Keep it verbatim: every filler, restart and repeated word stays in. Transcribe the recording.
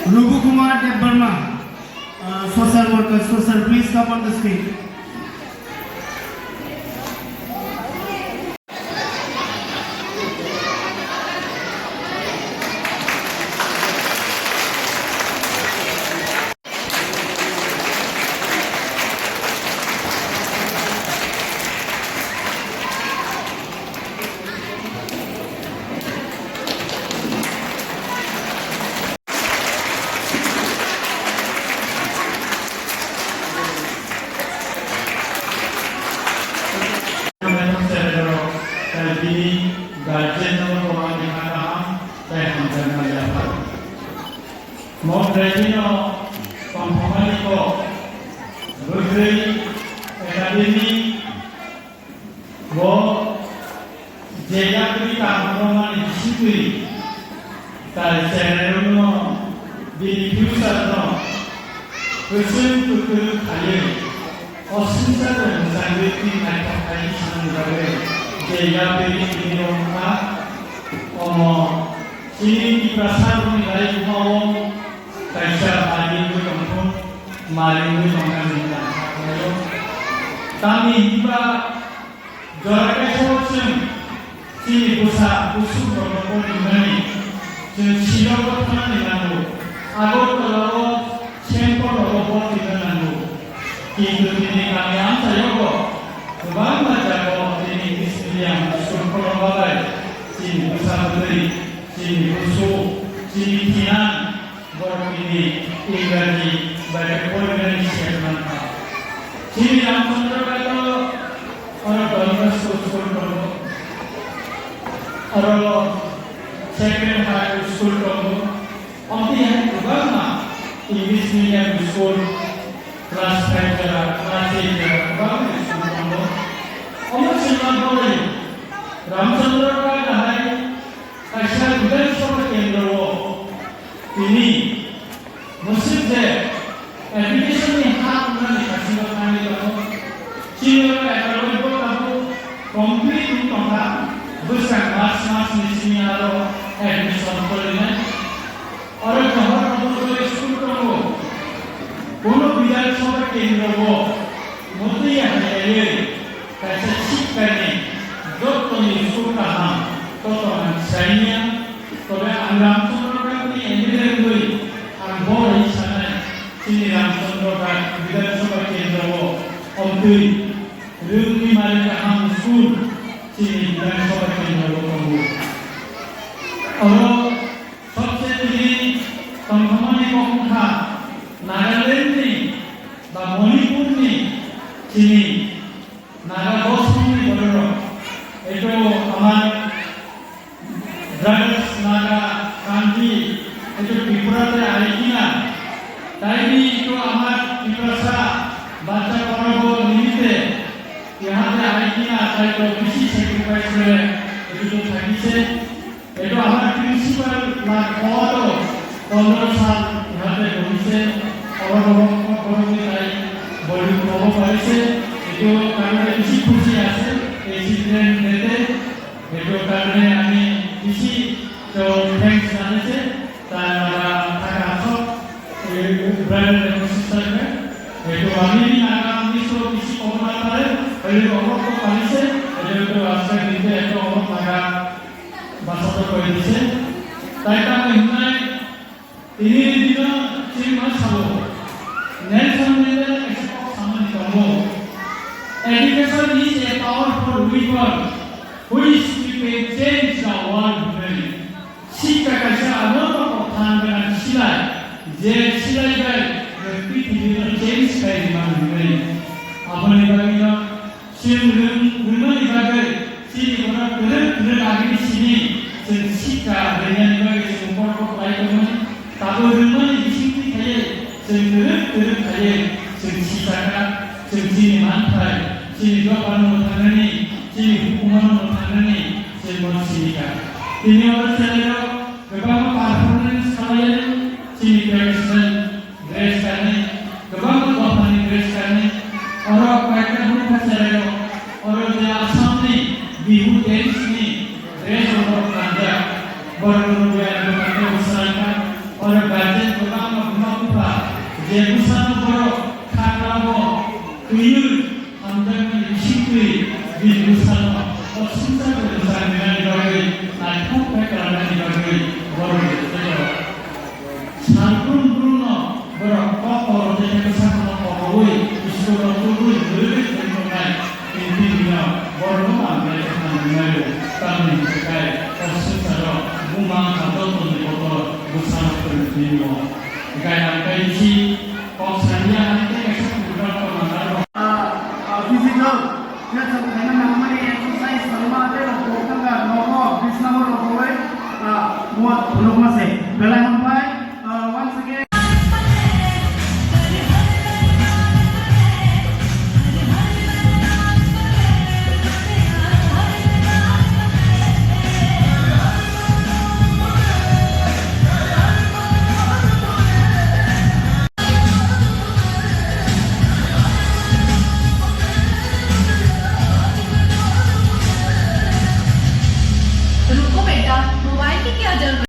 Rubu Kumar Debbarma, uh, social worker, social, please come on the stage. Mo graduate no tongthokmani kok, bwkrwi academy bo je yapri kaham rwmani bisingtwi tai chengnairokno bini future no kwchwng kwtwrwk khaiwi o swngchar bai mwchangwi twi naithok khai sanani bagwi je yapri tini rwkha. Omo chini Tiprasa rokni bai buma o kaisa mari wngwi tongthung, mari wngwi tongna hinwi ang sakhlaio. Tamni hinba jora kaisa o chwng chini bwsa busuk rokno poriwnani chwng siro thanani nango, Agartala o Saint Paul rogo bortwi wngna nango. Kintu tini kami amchaio bo kwbangma jaga o tini English medium school khulokma bai chini bwsa bwtwi, chini busu, chini thinang, borok tini Ingraji bai khe porinani sep mankha. Chini Ramchandra Ghat o oro Don Bosco school tongo, oro Sacred Heart school tongo, omo twi hai kwbangma English medium school, class five jora, class eight jora, kwbangma school tongo. Omo chwngma bolai Ramchandra Ghat hai kaisa Bidhan Sabha kendro o tini mwswk je application ni ha wngnani kaisa thangwi tongo. Chini oro academic bo tabuk complete wng tongkha, bwskang March mas ni simi aro admission kholinai. Oro Johor Nawodoy school tongo. Bono Bidhan Sabha kendro o mwtwi ya hai kaiwi kaisa sikha ni jottoni school kaham kotor ang sainya. Tobe ang Ramchandra Ghat ni M L A wngwi ang bo hai sanai, chini Ramchandra Ghat Bidhan Sabha kendro o omtwi rwngni mari kaham school chini Bidhan Sabha kendro o tongo. Oro Sobse tini tongthokmani kok wngkha Nagaland ni ba Manipur ni chini Naga bosong ni bororok. Eto amar brothers Naga, Kanti, eto Tripura te aikina. Taini eto amar Tiprasa bacha korabo nimite yahate aai kina tai to bisi sacrifice kore, etu to thaki se. Etu amar principal na koto pondro sal yahate bohi se, oro oro oro ni tai boli kobo pari se, etu karone bisi khushi ase, ei children day te. Etu karone ami bisi to thanks janaise, tai mara thaka asok, ei brother ebong sister ke. Etu ami ni Naga ni so bisi kobo na pare, ei omor ko parise, etu to aske dinte etu omor Naga basa to koi dise. Tai ta hinai Tini dino chini ma sabo, Nelson Mandela kaisa kok samani tongo. Education is a powerful weapon which we can change the world, hinwi. Sikha kaisa amo kok than gwnang silai, je silai bai prithibi no change khai rwmani, hinwi. Aboni bagwi no Chwng rwng-, rwngmani bagwi chini borok kwrwng kwrwng agini simi chwng sikha rwngmani bagwi chwng borok khlai tongmani. Tabuk rwngmani bisingtwi khaiwi chwng kwrwng kwrwng khaiwi chwng sikha kha, chwng chini manthai, chini dophano thangnani, chini hukumono thangnani chwng bono simi kha. Tini oro chwrairok kwbangma performance khlaiwi chini traditional dress kanwi, kwbangma dophani dress kanwi. Oro kaisa bwkha cherairok, oro je Assamni Bihu dance ni dress rok kanjak, borok rok ya dophani bwsarangkha, oro guardian kwbangma Bwsano borok khakrabo twiwi hamjakmani bisingtwi bini bwsano o swngchar bai mwchangnairokni bagwi naithok khe khlainani bagwi borok rwkhe. Salbrum brumno borok kok koro tei khe bwsakno kokoui school-o tubui bwrwi tongthoknai tini bini borokno manglai khe nangnaio. Tamni hwnkhe o swngcharo buma wngkha jotoni kotor bwsano kwrwngtwio. Gailam kaisi kok saniya hai tei kaisa program tongmani aro. Ah, ah, physical khe chwng khaina nangmani exercise tongma tei rok bo thangkha nogo bisnabo rogwi, ah, muat phunukma